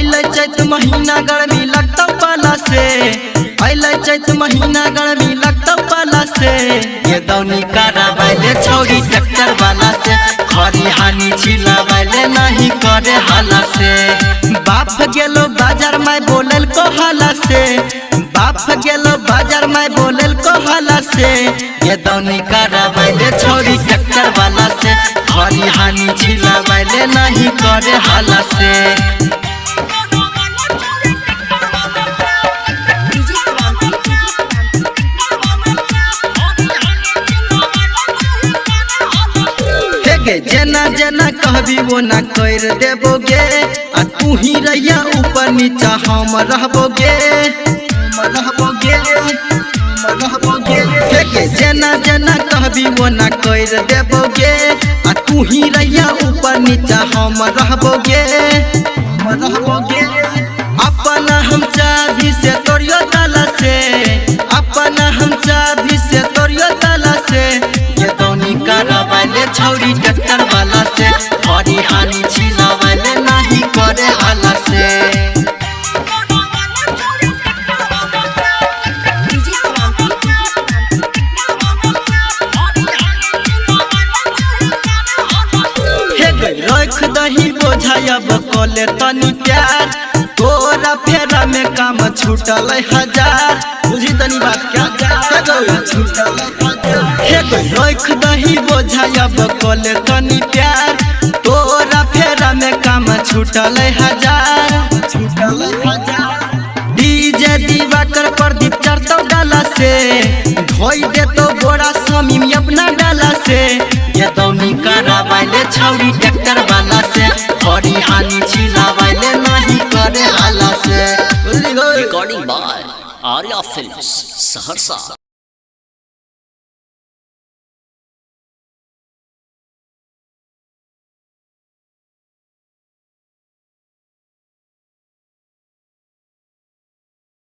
अइले चैत महीना गर्मी लगतौ पाला से, अइले चैत महीना गर्मी लगतौ पाला से। ये दौनी कराबैले छौरी ट्रैक्टर वाला से, खरिहानी छिलाबैले नहीं करे हाला से। बाप गेलो बाजार में बोलल को हाला से, बाप गेलो बाजार में बोलल को हाला से। ये दौनी कराबैले छौरी ट्रैक्टर वाला से, खरिहानी छिलाबैले नहीं करे हाला से। गे जेना जेना कहबी वो ना कर देबोगे, आ तू ही रहिया ऊपर नीचा हम रहबोगे, हम रहबोगे, हम रहबोगे। गे जेना जेना कहबी वो ना कर देबोगे, आ तू ही रहिया ऊपर नीचा हम रहबोगे, हम रहबोगे। अपना हम चाबी से तोड़ियो ताला से, अपना हम चाबी से तोड़ियो ताला से। ये दौनी कराबैले छौरी ट्रैक्टर वाला से, खरिहानी छिलाबैले नहीं करे हाला से। हे गई रख दही बोझायब कले तनी प्यार, तोरा फेरा में काम छूटल हजार। बुझी तनी बात क्या छूटल। हे गई रख दही बोझायब कले तनी प्यार, तोरा फेरा में काम छूटल हजार, छूटल हजार। डीजे दिवाकर प्रदीप चढ़तौ डाला से, धोई देतो बोरा समीम अपना डाला से। ये दौनी कराबैले छौरी ट्रैक्टर वाला से, खरिहानी छिलाबैले नहीं करे हाला से। Recording by Arya Films, Saharsa.